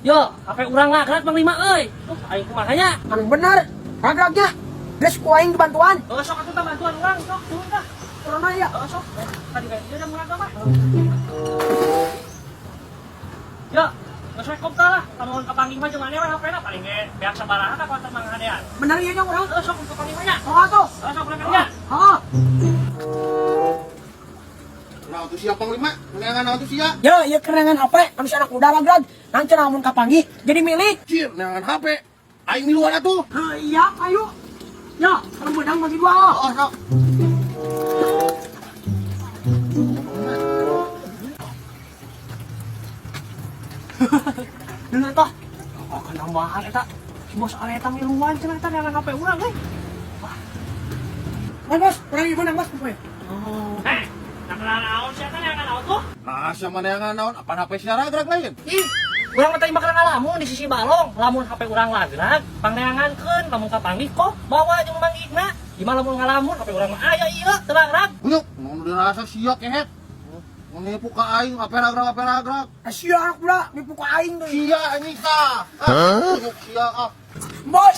Yo, HP urang ragrag Panglima euy. Tuh, aing kumaha nya? Anu bener, ragragnya. Geus ku aing dibantuan. Oh, sok atuh tah bantuan urang, sok turun tah. Corona ya. Oh, sok. Tadi kayak dia murah mah. Yo, geus we kopta lah. Lamun kapanggih mah jeung maneh we HP-na paling ge beak sabaraha ka konten Mang Hadean. Bener ieu nya urang. Oh, sok kapanggih mah nya. Oh atuh. Oh, sok berangkat nya. Heeh. Nah, tuh sia Panglima, neangan naon tuh sia? Ya, ieu kerengan HP anu si anak muda ragrag. Nang cenah lamun kapanggih jadi milik. Cir, neangan HP. Aing miluan atuh. Heuh, iya, ayo. Ya, kalau bedang bagi dua. Oh, sok. Deuleu tah. Oh, kan tambahan eta. Si bos areta miluan cenah eta neangan HP urang euy. Mas, bos, urang ieu menang, Bos. Oh. Eh, nah kenal naon sia eta neangan naon tuh? Nah, sia mah neangan naon? Apaan HP sia ragrag lain? Ih, urang mah tadi mah keur ngalamun di sisi balong. Lamun HP urang lagrag, pangneangankeun lamun kapanggih kok bawa jeung manggihna. Gimana lamun ngalamun HP urang mah aya ieu teu lagrag. Bunyuk, nu dirasa sia kehet. Nu nipu ka aing HP ragrag HP ragrag. Sia anak muda, nipu ka aing deui. Sia anjing tah. Ah, bunyuk sia ah. Bos.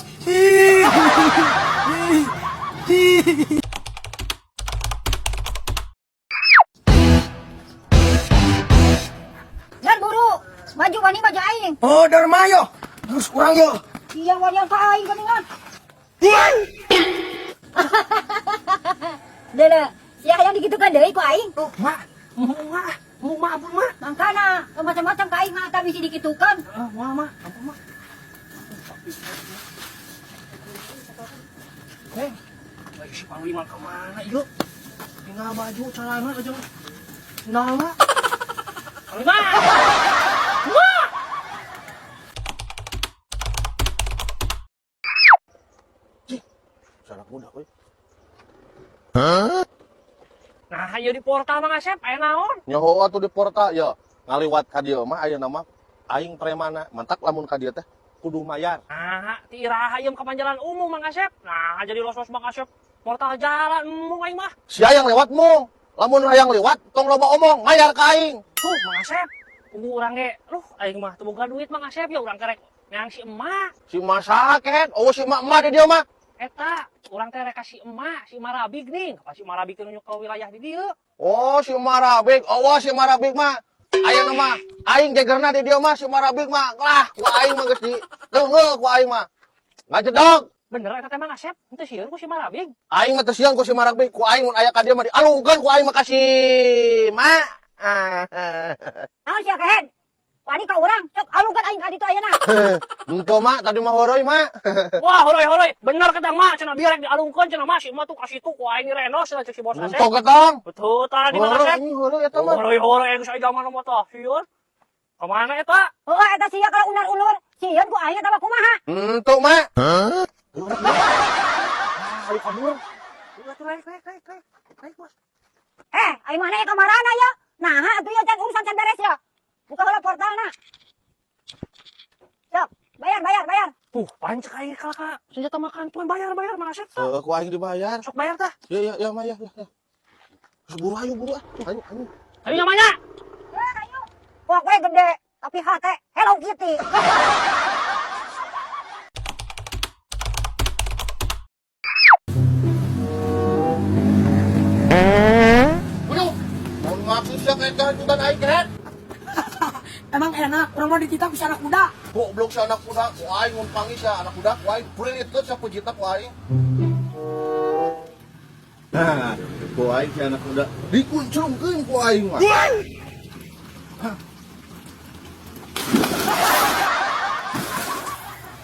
Yan buru, baju wani baju aing. Oh, Dharma yo. Terus urang yo. Iya wani ka aing kaningan. Dele, sia hayang digitukan deui ku aing. Tuh, mak. Mak, mak ampun mak. Mangkana, macam-macam ka aing mah tapi bisi dikitukan. Ah, mak, mak, ampun mak. Eh, baju si Panglima kemana yuk? Tinggal baju celana aja. Sendal mak. Panglima! Mak! Si anak muda euy. Nah, ayo di portal Mang Asep, aya naon? Nyaho atuh di portal ya. Ngaliwat ka dieu mah ayeuna mah aing premana. Mantak lamun ka dieu teh kudu mayar. Nah, ti iraha ieu ka jalan umum Mang Asep. Nah, jadi los-los Mang Asep. Portal jalan umum aing mah. Sia yang lewat mong. Lamun hayang lewat tong loba omong, mayar ka aing. Tuh, Mang Asep. Kudu urang ge, luh aing mah teu boga duit Mang Asep ya urang kerek neang si emak. Si masa kehet, oh si emak emak di dieu mah. Eta, urang teh rek ka si emak, si Marabig nih. Apa si Marabig teh nunjuk ke wilayah di dieu? Oh, si Marabig, oh si Marabig mah. Ayeuna mah aing gegerna di dieu mah si Marabig mah. Lah, ku aing mah geus di teunggeul ku aing mah. Ngajedog. Bener eta teh Mang Asep, henteu sieun ku si Marabig. Aing mah teu sieun ku si Marabig, ku aing mun aya ka dieu mah dialungkeun ku aing mah ka si mak. Naon sia kehed? Wani ka urang, sok alungkeun aing ka ditu ayeuna. Henteu mak, tadi mah heureuy mak. Wah, horoy-horoy, bener kata mak, cenah bieu rek dialungkeun cenah mak si emak tuh ka situ ku aing direnos cenah cek si bos Asep. Henteu ketong. Betul tah di Mang Heureuy Asep. anjing heureuy eta mah. Horoy-horoy geus aya zaman mah tah, sieun. Kamana eta? Heuh eta sia kalau ular-ulur, sieun ku aing eta mah kumaha? Henteu mak. Ayo kabur. Ulah tuh naik, naik, naik, naik. Naik, bos. Eh, aing mana ya kamarana ya? Nah, atuh ya can urusan can beres ya. Buka heula portalna. Sok, bayar, bayar, bayar. Tuh, pancek aing kalah ka senjata makan tuan bayar, bayar Mang Asep. Heeh, ku aing dibayar. Sok bayar tah. Ya ya ya mak ya ya. ya. Terus buru ayo buru ah. Ayo ayo. Ayo namanya. Eh, ayo. Wah, gue gede, tapi hate Hello Kitty. Aduh, mau maksud sia kayak kehancuran aing kehet. Emang enak, urang mah dititah ku si anak muda. Goblok si anak muda, ku aing mun panggih si anak muda, ku aing prilitkeun sia pejita ku aing. Nah, ku aing si anak muda dikuncrungkeun ku aing mah.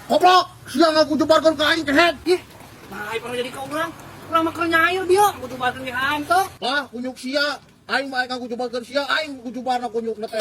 Goblok, sia ngakujubarkeun ka aing kehet. Ih, nah pernah jadi ka urang. Urang mah keur nyair dia, kujubarkeun ge hanteu. Lah, kunyuk sia, aing mah aing ngakujubarkeun sia, aing kujubarna kunyukna teh.